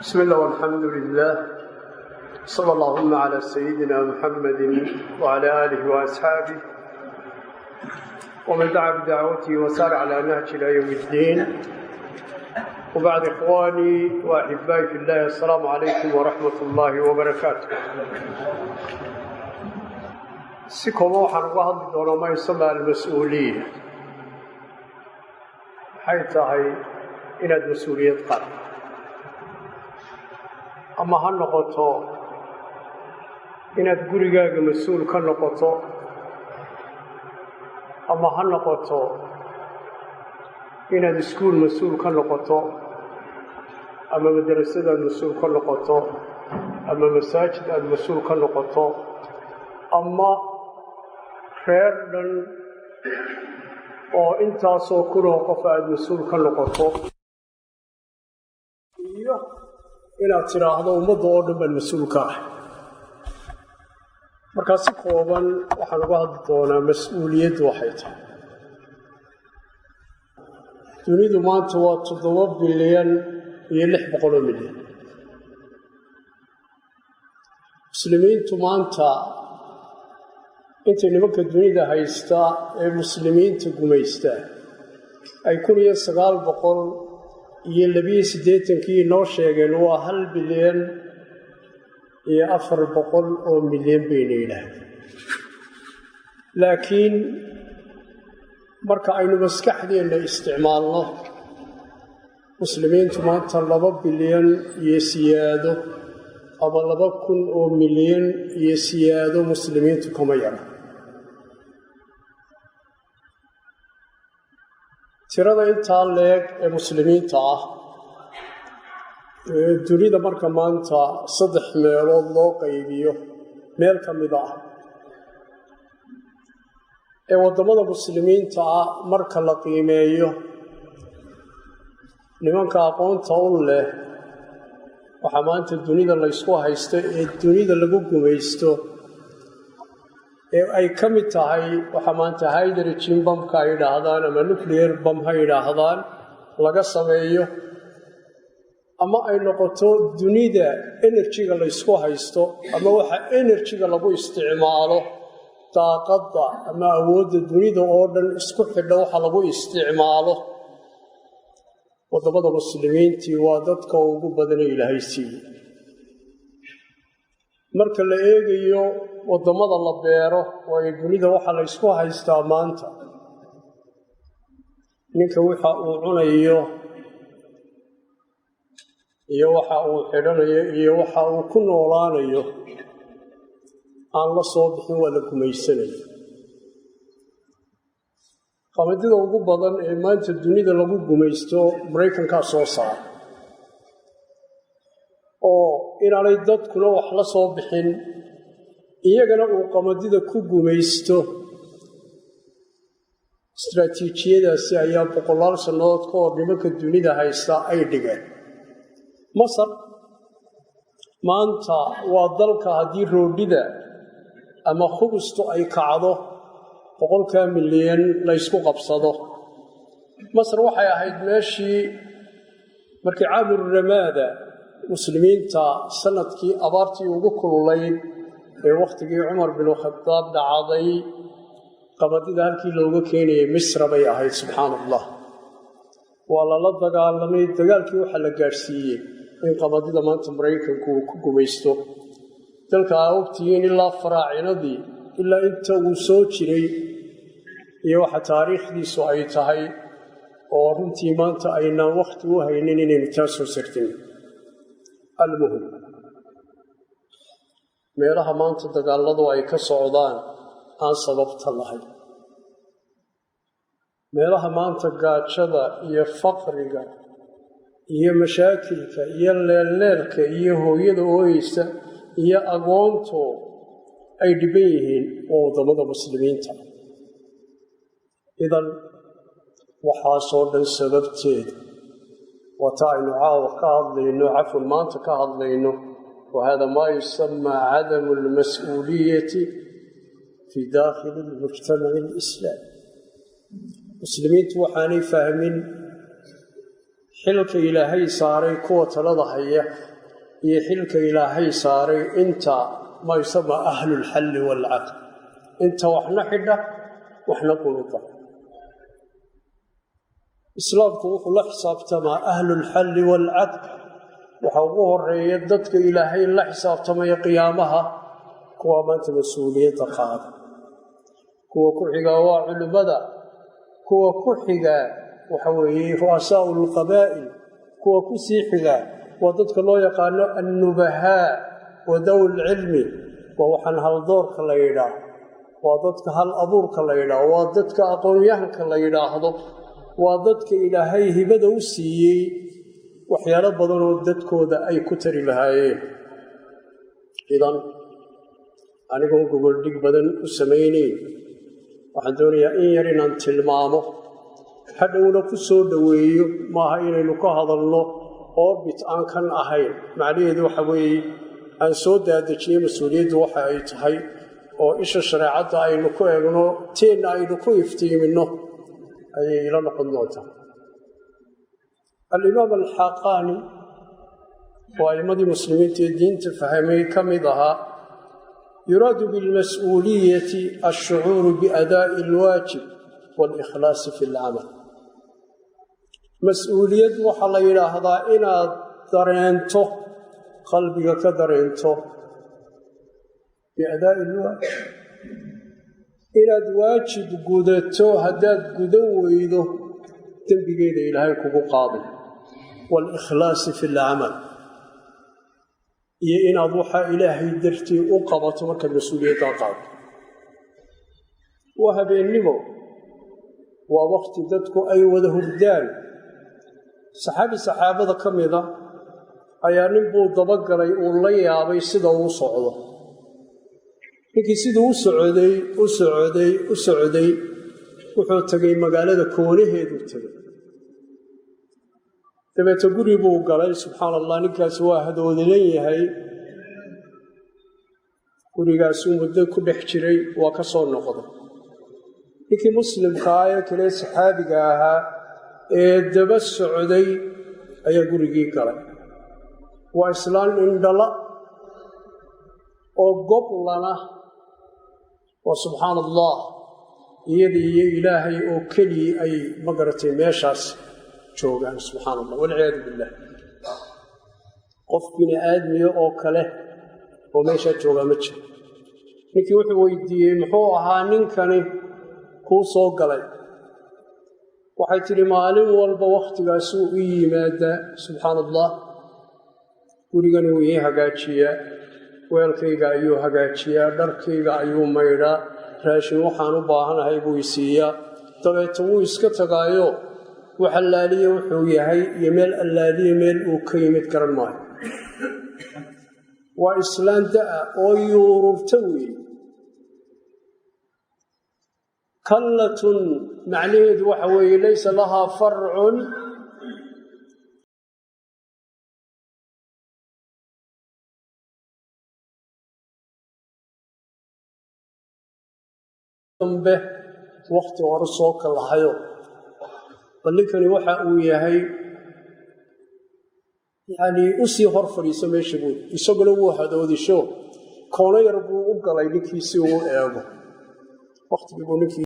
بسم الله والحمد لله، صلى اللهم على سيدنا محمد وعلى آله وأصحابه ومن دعا بدعوته وسار على نهج إلى يوم الدين. وبعد، إخواني وأحبائي في الله، السلام عليكم ورحمة الله وبركاته. Si kooban waxaan uga hadli doonaa ما يسمى المسؤولية. Maxay tahay inaad mas-uuliyad qaad, ama ha noqoto inaad gurigaaga mas-uul ka noqoto, ama ha noqoto inaad iskuul mas-uul ka noqoto, ama madrasadaad mas-uul ka noqoto, ama masaajid aada mas-uul ka noqoto, ama reer dhan oo intaasoo kunoo qof aada mas-uul ka noqoto, iyo inaad tidhaahdo ummadda oo dhan baan mas-uul ka ah. Markaa si kooban waxaan uga hadli doonaa mas-uuliyaddu waxay tahay. Dunidu maanta waa 7 bilyan iyo 600 milyan. Muslimiintu maanta intay nimanka dunida haysta ee muslimiinta gumaystaa ay 1982-kii noo sheegeen waa 1 bilyan iyo 400 milyan bayna yidhaahdeen. Laakiin marka aynu maskaxdeenna isticmaalno, muslimiintu maanta 2 bilyan iyo siyaado ama 2,000 milyan iyo siyaado muslimiintu kama yara. Tirada intaa leeg ee muslimiinta ah dunida, marka maanta saddex meelood loo qaybiyo meel ka mid ah ee waddamada muslimiinta ah marka la qiimeeyo, nimanka aqoonta u leh waxaa maanta dunida laysku haysto ee dunida lagu gumaysto ee ay ka mid tahay waxaa maanta hydrogen bamka ay yidhaahdaan ama nuclear bomb ha yidhaahdaan laga sameeyo, ama ay noqoto dunida energy-ga laysku haysto ama waxa energy-ga lagu isticmaalo, daaqadda ama awoodda dunida oo dhan isku xidha waxa lagu isticmaalo, waddamada muslimiintii waa dadka ugu badana Ilaahay siiyey. Marka la eegayo waddamada la beero, waayo dunida waxaa la ysku haystaa maanta ninka waxa uu cunayo iyo waxa uu xidhanayo iyo waxa uu ku noolaanayo aan la soo bixin, waa la gumaysanaya. Qamadida ugu badan ee maanta dunida lagu gumaysto Maraykankaa soo saara, oo inaanay dadkuna wax la soo bixin, iyagana uu qamadida ku gumaysto. Istraatiijiyadaasi ayaa boqolaal sannadood ka hor nimanka dunida haysta ay dhigeen. Masar maanta waa dalka haddii roodhida ama khubustu ay kacdo 100-kaa milyan laysku qabsado. Masar waxay ahayd meeshii markii caamurramaada muslimiinta sanadkii abaartii ugu kululayd ee wakhtigii Cumar binu Khadaab dhacday, qamadida halkii looga keenayay Misra bay ahayd. Subxaana Allah, waa lala dagaalamay. Dagaalkii waxaa la gaadhsiiyey in qamadida maanta Maraykanku uu ku gumaysto dalka. Aa ogtihiin ilaa faraacinadii ilaa inta uu soo jiray iyo waxa taariikhdiisu ay tahay, oo runtii maanta aynaan wakhti u haynin inaynu taa soo sartin. Almuhim, meelaha maanta dagaaladu ay ka socdaan aan sababta lahayn, meelaha maanta gaajada iyo faqriga iyo mashaakilka iyo leelleelka iyo hooyada ooyeysa iyo agoontu ay dhiban yihiin, waa waddamada muslimiinta. Idan waxaasoo dhan sababteeda waa ta aynu caawa ka hadlayno, cafwan, maanta ka hadlayno. وهذا ما يسمى عدم المسؤولية في داخل المجتمع الإسلامي. Muslimiintu waxaanay fahmin. Xilka Ilaahay saaray kuwa talada haya iyo xilka Ilaahay saaray inta ma yusama ahlulxalli waalcaqd, inta waxna xidha waxna qunuta. Islaamku wuxuu la xisaabtamaa ahlulxalli waalcaqd. Waxaa ugu horeeya dadka Ilaahay la xisaabtamaya qiyaamaha kuwa maanta mas-uuliyadda qaada. Kuwa ku xigaa waa culimmada, kuwa ku xigaa waxa weeye ru'asaa'u alqabaa'il, kuwa ku sii xigaa waa dadka loo yaqaano annubahaa wa dawi lcilmi, waa waxaan haldoorka la yidhaah, waa dadka hal abuurka la yidhaah, waa dadka aqoonyahanka la yidhaahdo, waa dadka Ilaahay hibada u siiyey waxyaalo badanoo dadkooda ay ku tari lahaayeen. Idan anigoon gogoldhig badan u samaynayn, waxaan doonayaa in yar inaan tilmaamo, hadhowna ku soo dhoweeyo. Maaha inaynu ka hadalno orbit aan kan ahayn. Macnaheedu waxa weeye aan soo daadejiyey mas-uuliyaddu waxa ay tahay, oo isha shareecadda aynu ku eegno, teenna aynu ku iftiiminno ayay ila noqon doontaa. Alimaam Alxaqaani oo a'immadii muslimiinta ee diinta fahmay ka mid ahaa, yuraadu bilmas-uuliyati alshucuuru biadaa'i alwaajib waalikhlaasi fi alcamal. Mas-uuliyad waxaa la yidhaahdaa inaad dareento, qalbiga ka dareento, biadaa'i alwaajib, inaad waajib gudato. Haddaad gudan weydo, dembigeeda Ilaahay kugu qaaday. Waalikhlaasi fi alcamal, iyo inaad waxaa Ilaahay dartii u qabato markaad mas-uuliyaddaa qaado. Waa habeennimo, waa wakti dadku ay wada hurdaan. Saxaabi saxaabada ka mida ayaa nin buu dabagalay uu la yaabay sida uu socdo. Ninkii siduu u socday, u socday, u socday, wuxuu tegay magaalada koonaheeduu tegay. Dabeete guri buu galay. Subxaana Allah, ninkaasi waa hadoodilan yahay. Gurigaasuu muddo ku dhex jiray, waa ka soo noqday. Ninkii muslimkaa ee kale saxaabiga ahaa ee daba socday ayaa gurigii galay. Waa islaan indhala oo goblana, waa subxaana Allah, iyada iyo Ilaahay oo keligii ay magaratay meeshaas joogaan. Subxaana Allah, walciyaadu billah, qof bini aadmiya oo kale oo meeshaa joogaa ma jiro. Ninkii wuxuu weydiiyey, "Muxuu ahaa ninkani kuu soo galay?" Waxay tidhi, "Maalin walba wakhtigaasuu u yimaadaa, subxaana Allah, gurigan wuu ii hagaajiyaa, weelkayga ayuu hagaajiyaa, dharkayga ayuu maydhaa, raashin waxaan u baahanahay buu isiiyaa, dabeeta wuu iska tagaayo. Wax allaaliye wuxuu yahay iyo meel allaaliye meel uu ka yimid garan maayo." Waa islaan da-a oo yuururta weeye. Kallatun macnaheedu waxa weeye laysa lahaa farcun. Dambe wakti hore soo kalahayo, bal ninkani waxa uu yahay yacni usii hor fadhiiso meesha buuri. Isaguna wuu hadoodisho, koono yar buu u galay ninkii si uu eego. Waktigii buu ninkii